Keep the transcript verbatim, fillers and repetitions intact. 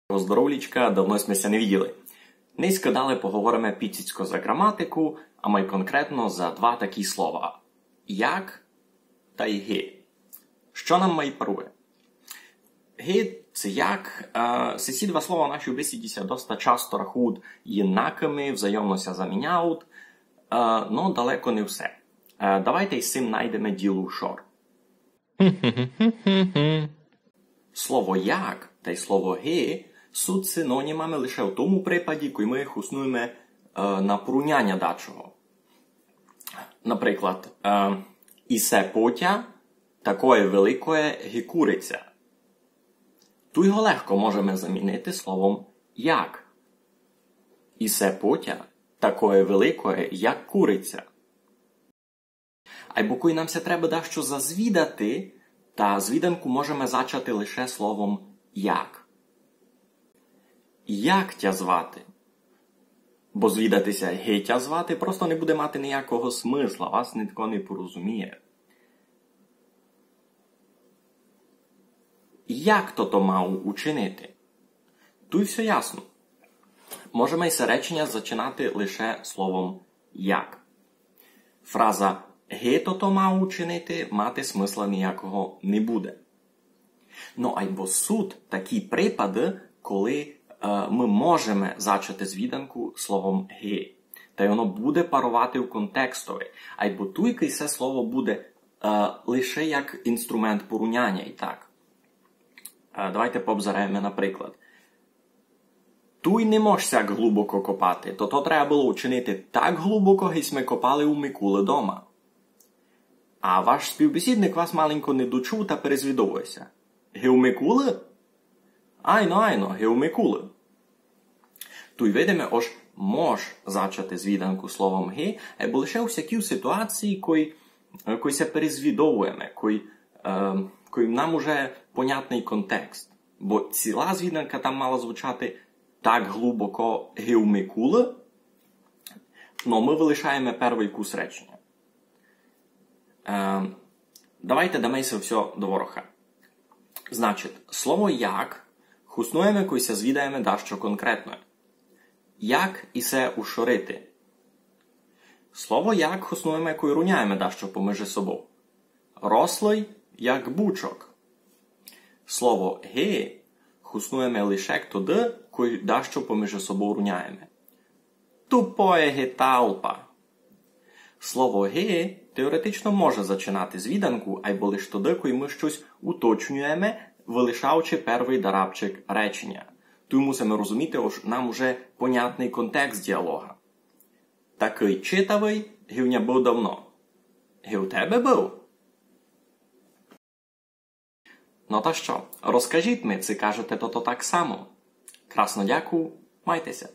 Здоровлічка, давно сьме ся не виділи. Нынька далі поговориме піціцько за граматику, а май конкретно за два такі слова. Як тай ги. Што нам май парує? Ги ци як, е, сесі два слова в нашій бесіді ся доста часто рахують єднакыми, взаємно ся заміняють, е, но далеко не все. Е, давайте із сим найдеме ділу шор. Слово як тай слово ги суть синонімами лише в тому припаді, коли мы їх хуснуєме, е, на порівняня дачого. Наприклад, е, исе потя такоє великоє ги куриця. Туй го легко можеме замінити словом як. Исе потя такоє великоє, як куриця. Айбо кой нам ся треба дашто зазвідати, та звіданку можеме зачати лише словом як. Як тя звати? Бо звідати ся ги тя звати просто не буде мати ниякого смысла, вас нитко не порозуміє. Як то то мав учинити? Туй всьо ясно. Можеме исе реченя зачинати лише словом як. Фраза ги то то мав учинити мати смысла ниякого не буде. Но айбо суть такі припады, коли, е, мы можеме зачати звіданку словом ги. Тай воно буде паровати в контекстови. Айбо туйка исе слово буде, е, лише як інструмент порівняня і так. Е, давайте пообзираєме, наприклад. Туй не мож сяк глубоко копати, то то треба было учинити так глубоко, ги сьме копали у Микулы дома. А ваш співбесідник вас маленько не дочув та перезвідовує ся. Ги у Микулы? Айно, айно, ги у Микулы. Туй видиме, ож мож зачати звіданку словом ги, айбо лише у всякій ситуації, кой, кой ся перезвідовуєме, кой, е, кой нам уже понятный контекст. Бо ціла звіданка там мала звучати так глубоко ги у Микулы, но мы вылишаєме первый кус реченя. Е, давайте даме се всьо до вороха. Значить, слово як хуснуєме, кой ся звідаєме дашто конкретноє. Як исе ушорити? Слово як хуснуєме, кой руняєме дашто помежи собов. Рослый, як бучок. Слово ги хуснуєме лише тогды, кой дашто помежи собов руняєме. Тупоє ги талпа. Слово ги теоретично може зачинати звіданку, айбо лиш тогды, кой мы штось уточнюєме, вылишаючи первый дарабчик реченя. Туй мусиме розуміти, ож нам уже понятный контекст діалога. Такый читавый ги в ня быв давно. Ги в тебе быв? Но та што, розкажіть ми, ци кажете тото так само. Красно дякую, майте ся.